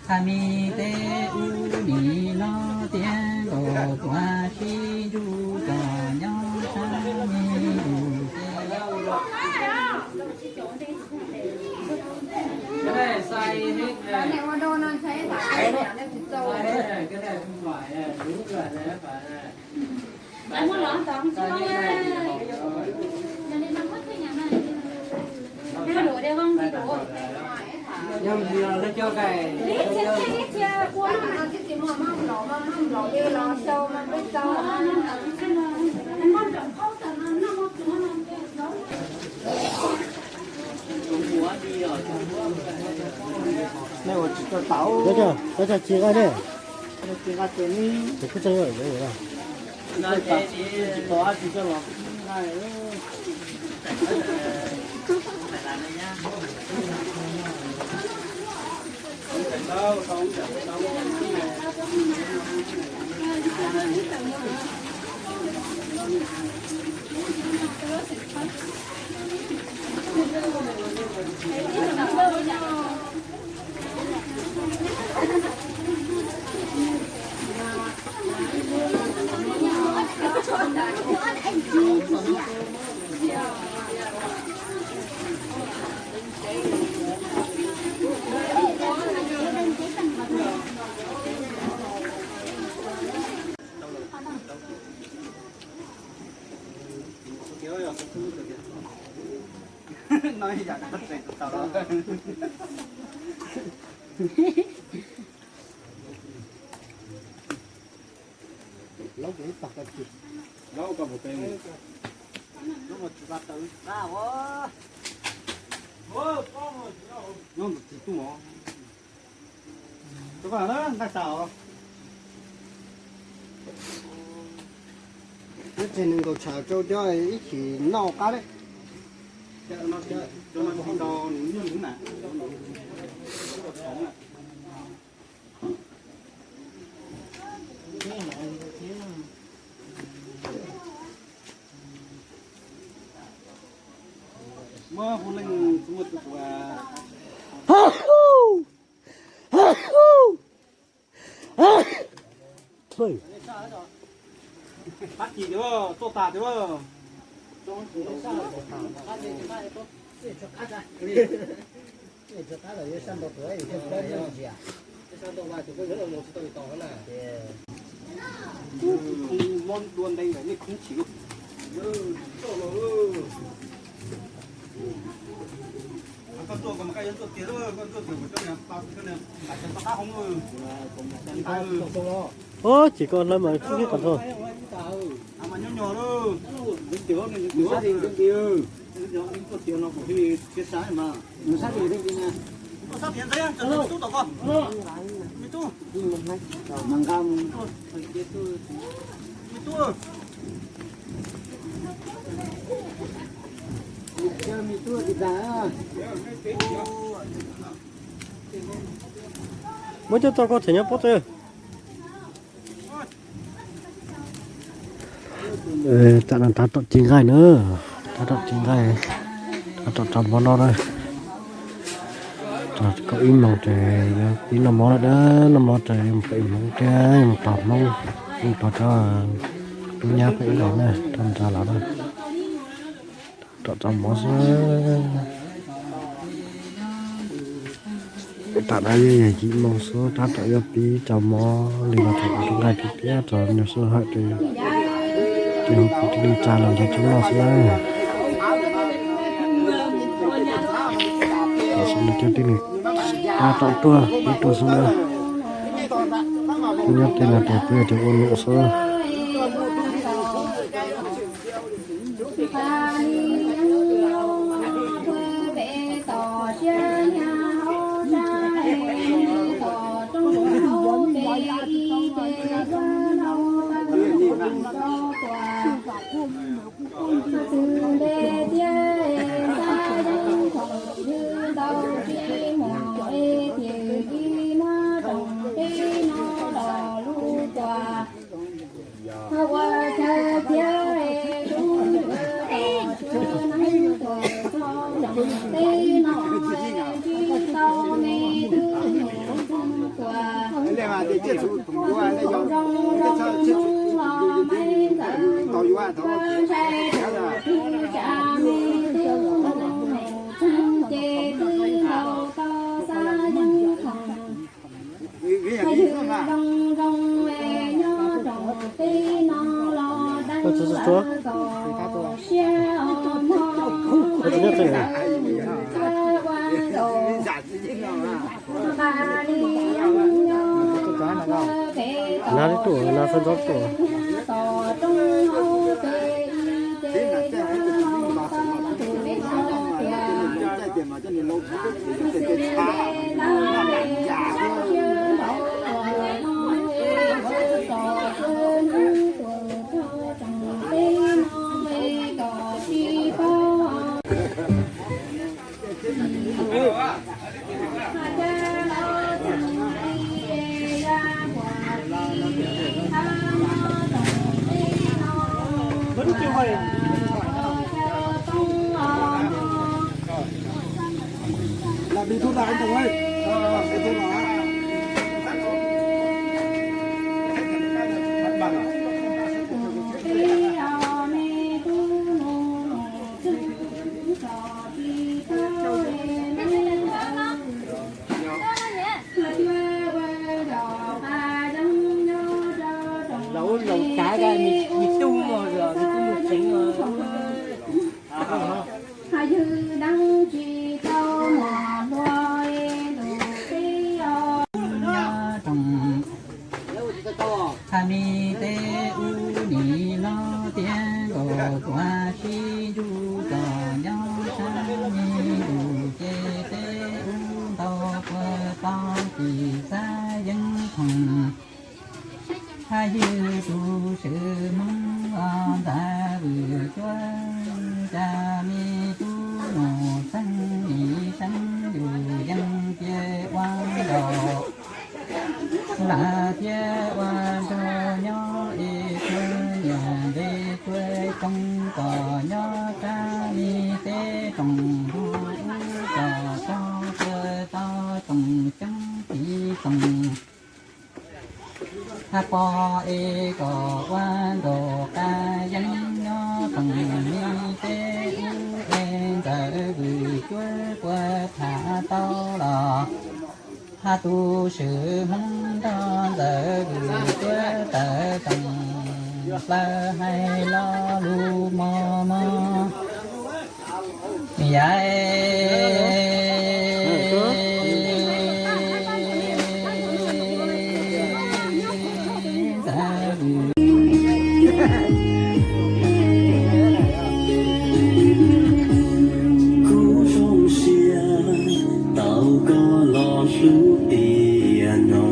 Tag mi teb ub nim no tiav nkaus tuav sib ntsuj kom nyob sab me ub teb. Nej ua tsis tau tau. Cov cog ci nqaij ne. Ces kuj tseem yog tsis tau dab tsi coj los nqaij. Nqaij xav os. Nyob tseg nees nkaum tshav rau cov ib chim noj qab lawm. Muab hu leej tsis muaj tus tua. Pab kis tias tuaj tas tias. Ub, ces koj hlawv mas kub kiag qhov tod. Muab coj tso koj them nyob pob tw. Tam no tab tom ci nqaij na, tab tom ci nqaij, tab tom tso mov noj na. Txog kaum ib moos ces yuav pib noj mov lawm na, noj mov ces mus pem Hmoob thiab mus tos Hmoob, mus tos cov tub nyab pem ib los na, rau nra los na. Tab tom tso mov xwb. Tam no yog yim moos xwb, tab tom yuav pib tso mov li no ces kuv tus nqaij thiab tso nyuag sub hawm ces hu kuv tij li tsa los nrog coob noj xwb na. Tam sim no cov tib neeg tab tom tuaj, pib tuaj xwb na. Peb nyob tej no ces peb yog cov ua num xwb. Nab ib tug, nab xab nrov tuaj. Hab me teb ub nim no tiav nkaus tuav sib ntsuj txom nyob sab me lug ces teb ub ntau puag tau tsis xav yeeb thoom. Hab ywg tus swv Hmoob los ntxav vwm cuab, cas me tub nus xeeb nim seeb yus yeej cia ua nkaus. Lam thiab ua nraug nyob es tsuav nyiam ntev tsuav coob kom nyob sab me teb tsoom ntuj ub kom txog puag tau tsoom coob txiv tsoom. Hab pog es kom ua nkaus qab yeeb nyob tsoom me teb ub es ntxawm vwm cuab puag tham tau los. Hab tus swv Hmoob nrog ntxawm vwm cuab tawm tsoom plaws hais lo lus mos mos. Yav Kuv zoo siab tau koj los hlub tiag no,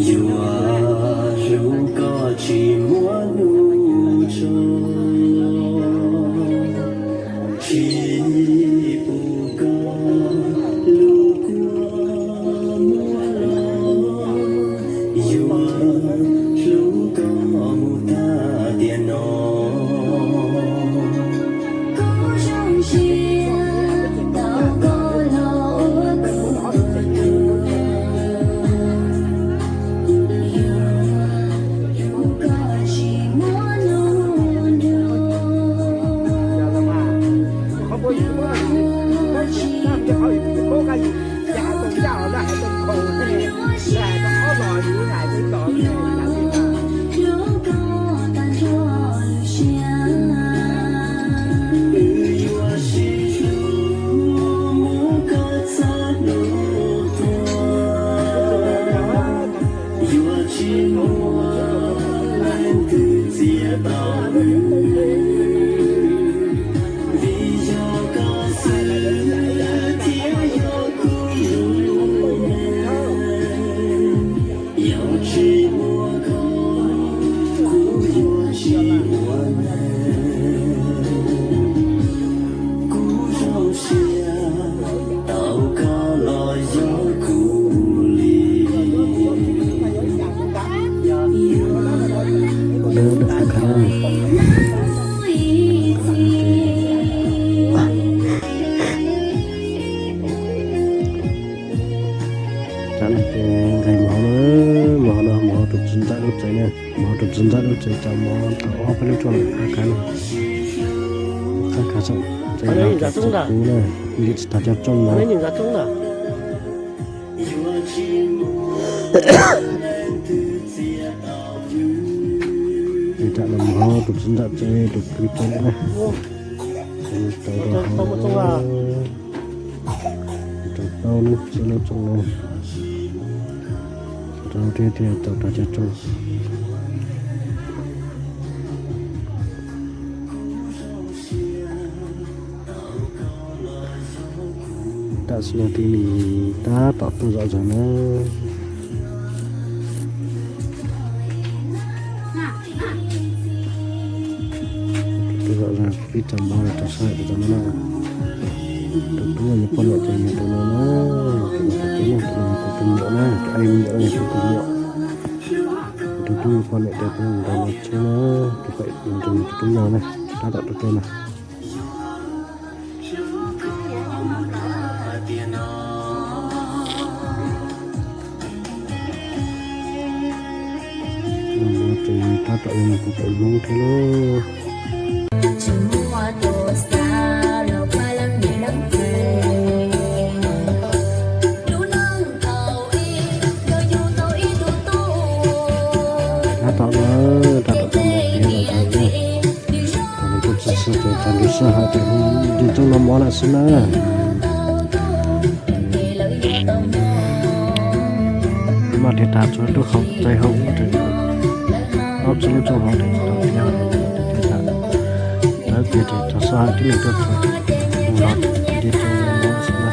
yuav hlub koj tsis muaj hnub tso. Tsis pum koj lub kua muag los, yuav hlub koj mus tag tiam no. Kuv zoo siab tau koj los ua kuv tus, yuav hlub koj tsis muaj hnub nrug. Yuav tsis muaj leej twg txiav tau wb, vim yog koj xwb thiaj Txiv ntxawm lub tsev tsav mov tau ob peb lub rooj qab khav, qab khav tseem tsev los tsev kub na, ntim tsis tag cov rooj no. Tsev tsav los mov tus txiv ntxawm tsev tus kwv tsev na. Tau rau hauv, rau plaub lub, plaub lub rooj na. Rau thiab thiaj tau tag cov rooj. Tam sim no tib neeg tab tom tuaj zom zaws na. Tuaj zom zaws pib tsav mov los rau sab hauv tus tsav mov no. Tus tub yog poj niam ces yog tus no na, tus no tus tub, tus no yog tus tus muam na, tus me nyuam no yog tus tus muam. Tus tub yog poj niam ces tus ntawd no tsheb na, tus pem tus tus yog na, tab tom tuaj tuaj na. Tab tom yog tus pem Hmoob thiab lauj. Tab tom na, tab tom tau mov tiav los tau na. Thaum nws tuaj txog sab ces thaum nws sij hawm ces nws tuaj noj mov lawm xwb na. Maj tiav tas tsuas lub hauv txais hauv ub ces ob txog lub tsooj hauv ces tsis tau tiav, tiav tas. Lawv tiav ces thaum sij hawm tib neeg tuaj txog los ntiav tau noj mov xwb na.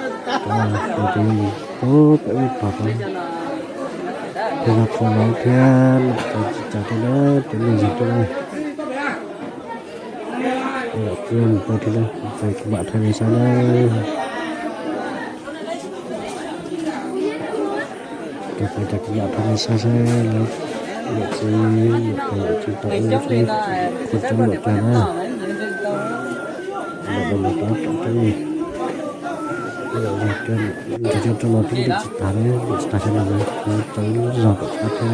Cov no ces yog mus pem ub pog tod, thiab no qhov no thiab no tsis cas thiab na, cov neeg zig tuaj na. Lam kuj mus pem thiab na, pem kuv mam thaij nej saib na. Cov pem cas kuv mam thaij nej saib saib lawv niam txiv niam tais tsis tau ua lub qhov coob lawm tiag na. Lam mus rau coob li, lam yog cov coob no twb tsis tas na, tsis tas xyoo no na, kuv tau ib lub zog tom qab thiab.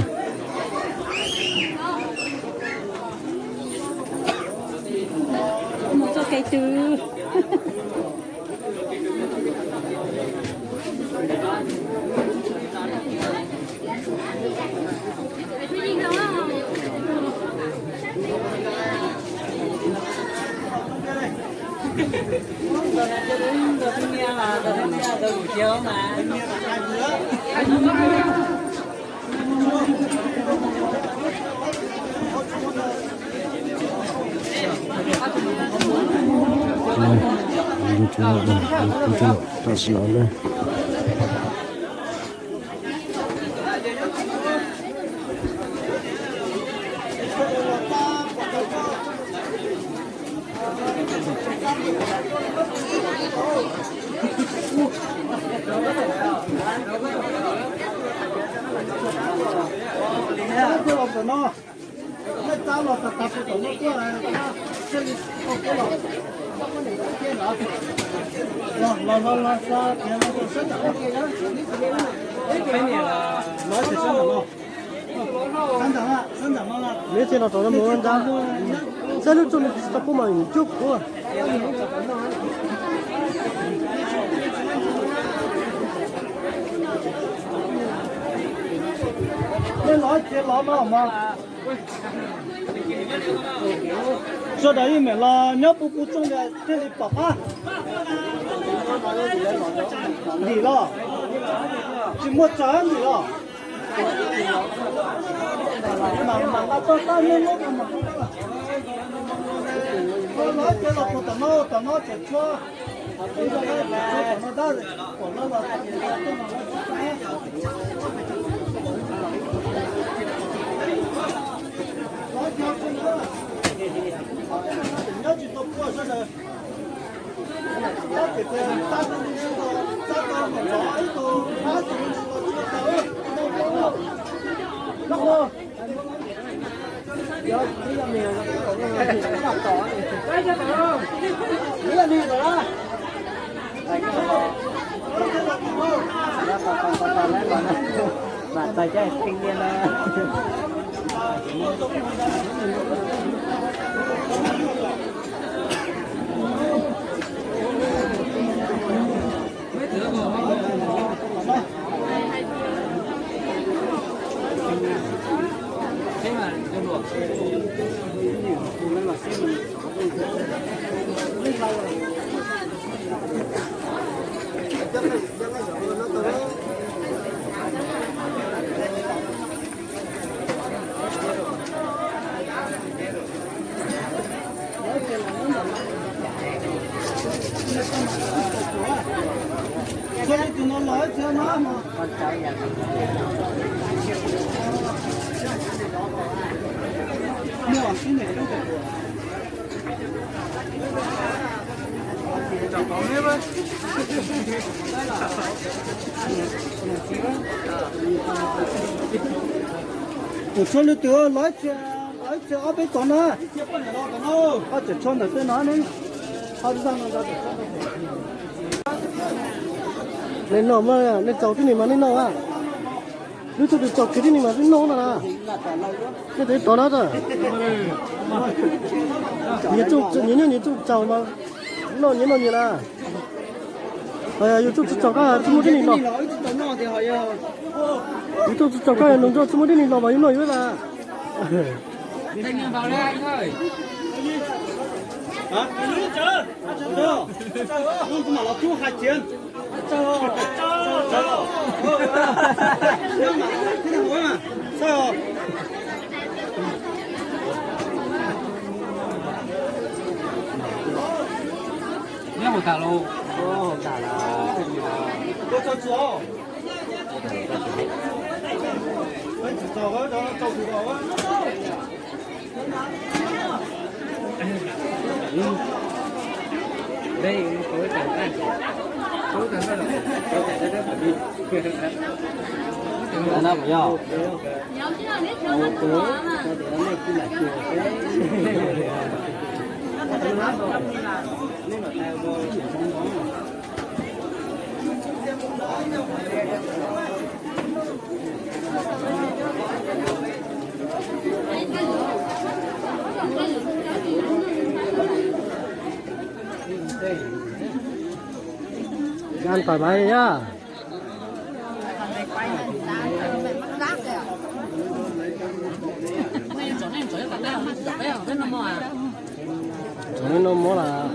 Tam sim no na. Neb thiaj los rau no mus ua nta, saib lub txoj li tsis tau pub mas cuab kuv. Los tsev los no mas, sawv daws yeej meem los nyob puv puv tsooj thiaj li pom qab. Ntim los, tsis muaj tsawg ntim los. Mam mam nqa toj tab neeg lub, los tsev los puag tom no, tom no tseem tshuav. Tus tshuav lwm tus los ib txhia, los ib txhia ob peb tog na. Ob tseem tshuav ntawm tej no ne. Nej noj mas, nej txaus tib neeg mas nej noj a. Lub txhua tus txaus kiag tib neeg mas nej noj no na. Nej tus tod na. Nyias nyias txuj txaus mas noj nyias noj nyias na. Yus txuj tsis txaus koj tsis muaj tib neeg los. Yus txuj tsis txaus koj nus ntsuag tsis muaj tib neeg los mas yus noj yus na. Neb haus tas los? An tỏi bài nhá. Tỏi noj mov lawm.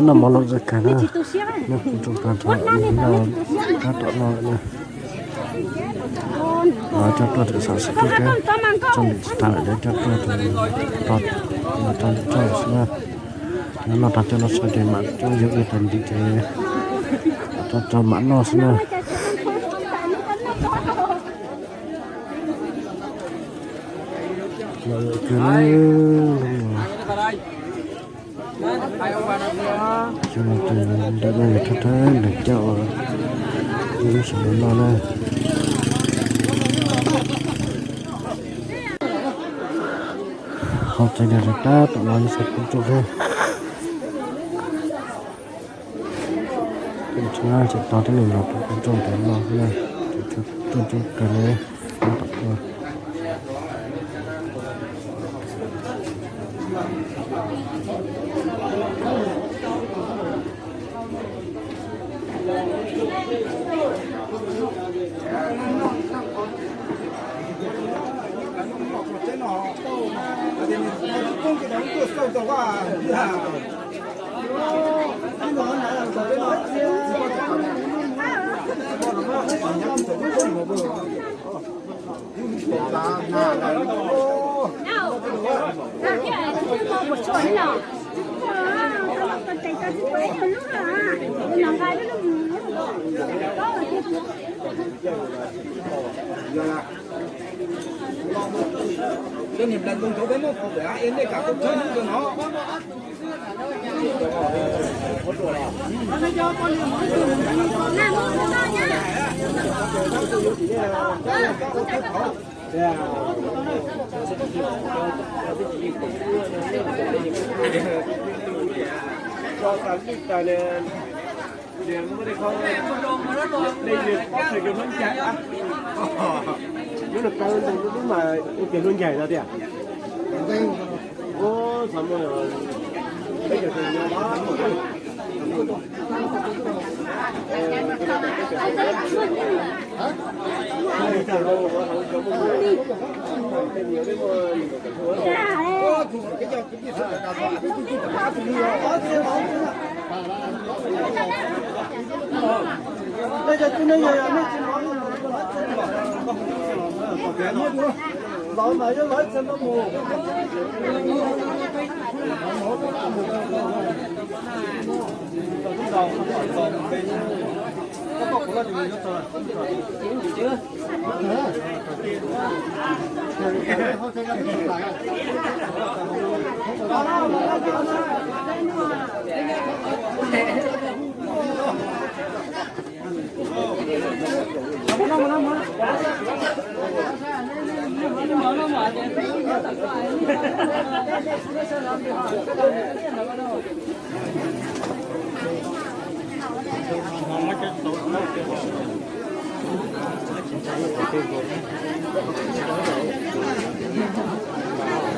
Noj mov lom zog kawg na. Nyob kuv tsoom tag nrho, noj qab tom no na. Coj tuaj tseem xav xav tuaj thiab, txog nim tsis tas lawm, coj tuaj tseem tos tag coj xwb na. Noj tag coj los tso ces mam coj yug ib tag ntiv ces tso mam noj xwb na. Cov no tus ntawm no yog thawj thawj neeg coj ua lub xyoo no noj na. Hauv tsev no tab tom los ib xav kub rooj thiab. Tseem tos tej neeg los kub rooj ntawd noj na. Rooj coob kawg li, tab tom tuaj.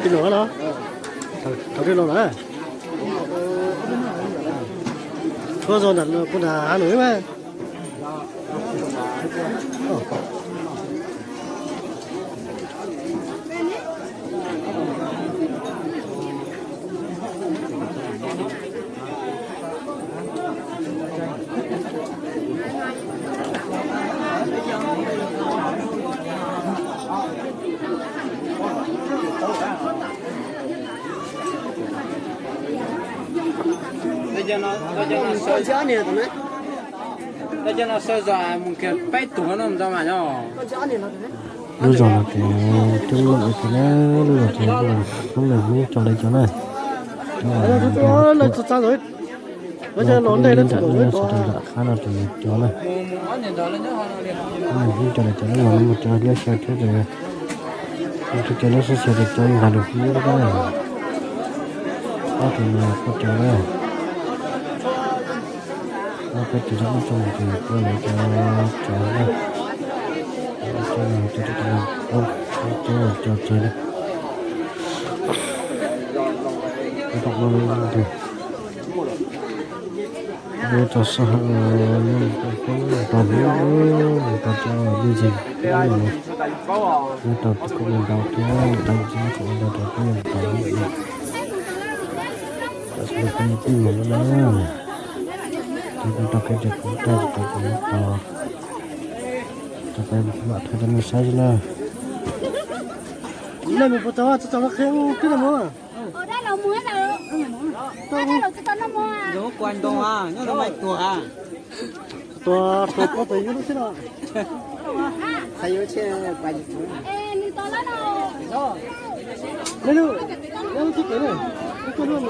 Tij laug no, thaum tij laug na, tuaj zog ntawm puag nram hav lawm mas. Cov no sawv zog mus kiag peb tug no ntag mas yog. Lub zos no ces coob leej ua ke na, lub zos ces lub neeg Hmoob cov lawv cov na. Cov ntawm no sawv daws nram qab no ces cov na. Lub neeg Hmoob cov lawv cov na, los no mus cov liab xyaw thiab ces, tus cov liab xyaw ces cov ntag lus Hmoob thiab na. Ob tug no poj cov na. Ob peb tug zaj ub tso ces poj lawv cov cov na. Cov cov cov cov cov cov na. Tom no tus, nyob rau sab hauv no, nyob rau peb mus tau hnub, mus tau cov me ntsis, nyob rau tus koj mus ntau thiab, mus tau ntsis kom mus ntau rau peb mus tau hnub no. Tam sim no kuv mus tij mus lawm na, ces kuv tau kev ces kuv tau tsis tau kuv mus tau. Mam thaij rau nej saib xwb na. Nej mus puas tau tsis tau los qhia twb los mus. Tua tua tua tua yuav lub xwb no. Lub lub lub lub lub.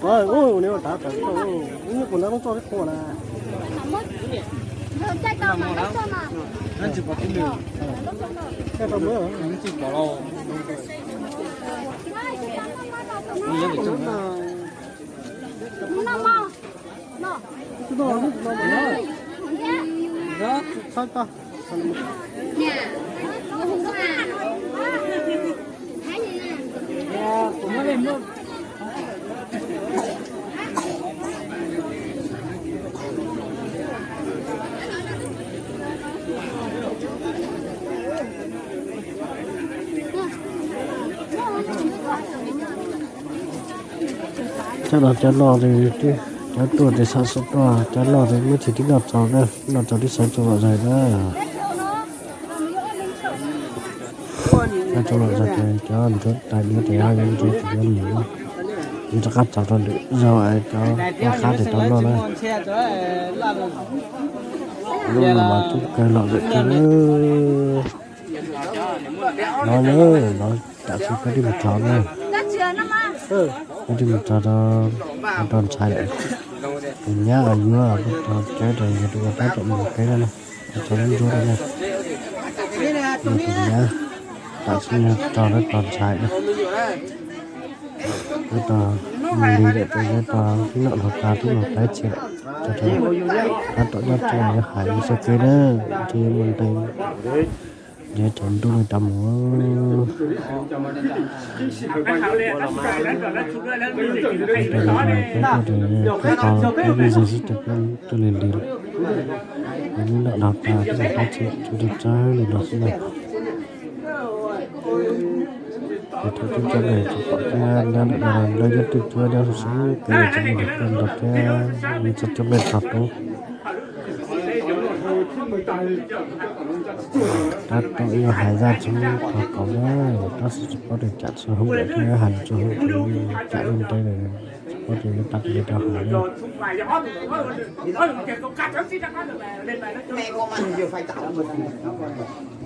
Ua, ua, neb ua tav tawm tau, ua nyuaj kuv nrab lub txoj lub qhua na. Caij tau muab. Txhob tau. Cov no cov loj ces twb, cov tuaj ces xav xav tuaj, cov loj ces muaj tsis twb noj txaus na, noj txaus twb sawv tsis lom zais na. Noj tsis lom zais ces cov ntsuav tais ntsuav tes yuav ntsuav tes yuav mus, yuav rov qab txaus rau lwm zaug es cov qab tes tau noj na. Lub no mas coob kawg lom zem kawg na. No na, no tam sim peb twb mus txog na. Peb twb mus txog rau, rau ntxhais lawm. Tus nyab los yuav, tus tsev rau yog tus uas pab tom mus kev na, txog lub nruab rau na. Tus nyab tam sim no txog rau tus ntxhais na. Peb tau mus li lawm, peb tau noj hluav taws twb mus peb txhia lawm. Txog rau pab tom nyob tsev yuav hais li xav kev na, thiaj yuav muaj nqi. Nrhiav tsaus ntuj li tau mus. Peb tuaj ces peb tau peb lub zog xwb ces peb tuaj li li lawm. Peb noj hluav taws twb mus peb txhia, tsuas tau tsawg li no xwb na. Ces thaum twb cov nqaij tsis pom thiab, nyob ntawm no lawv nyob twj cuab nyob xwb, peb yuav tsis muaj tus koj nrog thiab, nws txog cov nqaij txog tub. Tab tom yuav hais zaj txhua qhov kaum na, tab sis tsis paub tias cas txhua hauj lwm thiab hais txhua hauj lwm cas ua ntev lawm, tsis paub tias yuav tag li rau hais na.